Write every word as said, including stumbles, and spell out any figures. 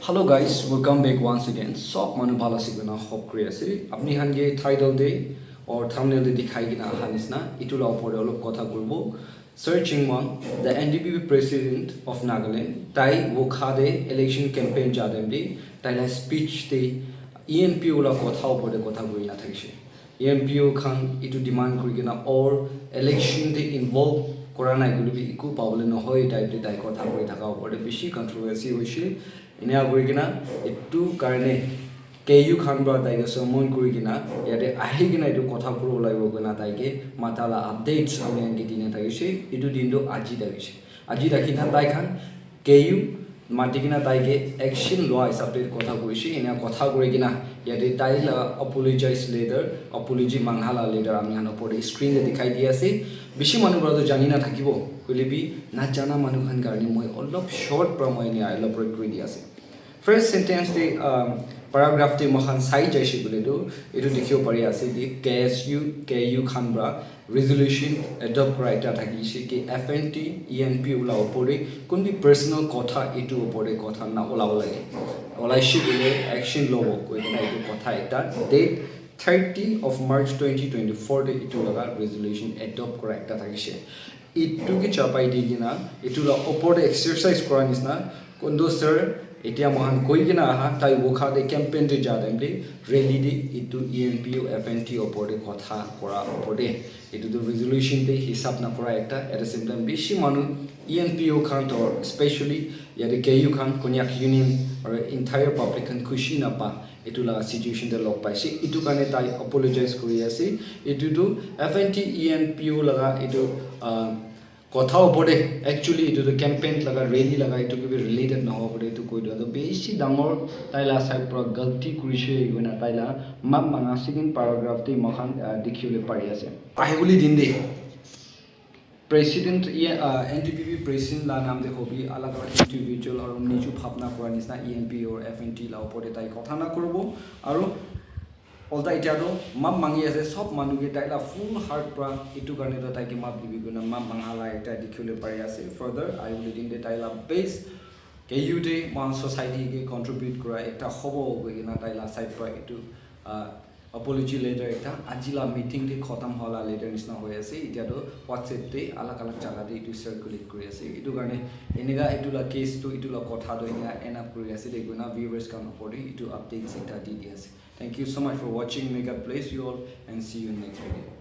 Hello guys, welcome back once again. Sob manu bhal ase koina hope kuri ase. Apni khan ke title te or thumbnail te dikhai kena aha nisna, itu la opor te olop kotha kuribo. Sir Chingmang, the N D P P president of Nagaland, tai Wokha te election campaign ja time te, tai la speech te E N P O la kotha opor te kotha kuri na thakishe. E N P O khan itu demand kuri kena or election te involve kora nai koile bi eku pabole nohoi type te tai kotha kuri thaka opor te bishi controversy hoishe. Enia kuri kena itu karne K U khan pra tai ke summon kuri kena yate ahi kena itu kotha kuri ulaibo kena tai ke mata la updates ami khan ke dina thakishe. Itu din tu aji thakishe. Aji thaki na tai khan K U mati kena tai ke action loa hisab te kotha kurishe. Enia kotha kuri kena yate tai la apologize letter, apology mangha la letter ami khan opor te screen te dikhai di ase. Bishi manu pra tu jani na thakibo. Hoile bi na jana manu khan karne moi olop short pra moi enia elaborate kuri di ase. First sentence te, um, paragraph te moi khan sai jaise koile tu, etu dikhibo pari ase ki K S U, K U khan pra resolution adopt kora ekta thaki ase ki F N T, E N P O la opor te kun bi personal kotha etu opor te kotha na olabo lage. Olaise koile action lobo koi kena etu kotha ekta date thirty of March twenty twenty-four te etu laga resolution adopt kora ekta thakishe. Etu ke chapai di kena etu la opor te exercise kora nisna kondo sir, etia mohan koi kena aha tai Wokha te campaign te ja time te rally te etu E N P O F N T opor te kotha kora opor te etu tu resolution te hisab na kora ekta, at the same time bishi manu E N P O khan to especially yate K U khan Konyak Union or entire public khan khushi na pa etu la situation te log paise. Etu karne tai apologize kuri ase. Etu tu F N T E N P O laga etu, ah, kotha opor te actually etu tu campaign laga rally laga etu ke bi related na hobo pare etu koi dia tu bishi dangor tai la side pra galti kurishe koina tai la map manga second paragraph te moi khan, ah, dikhi bole pari ase. Ahi bole din te President, E-, uh, N D P P president la naam te hobi alag alag individual aru niju bhabna kura nisna E N P or F N T la opor te tai kotha na kuribo. Aru olta etia toh map mangi ase sob manu ke tai la full heart pra etu karne toh tai ke map dibi koina map manga la ekta dikhi bole pari ase. Further, ahi bole din te tai la base K U te mohan society ke contribute kura ekta hobo koi kena tai la side pra etu, uh, apology letter ekta aji la meeting te khotam howa la letter nisna hoi ase. Etia toh WhatsApp te alag alag jaga te etu circulate kuri ase. Etu karne eneka etu la case toh etu la kotha toh eneka end up kuri ase de koina viewers khan opor te etu updates ekta di di ase. Thank you so much for watching. May God bless you all and see you in next video.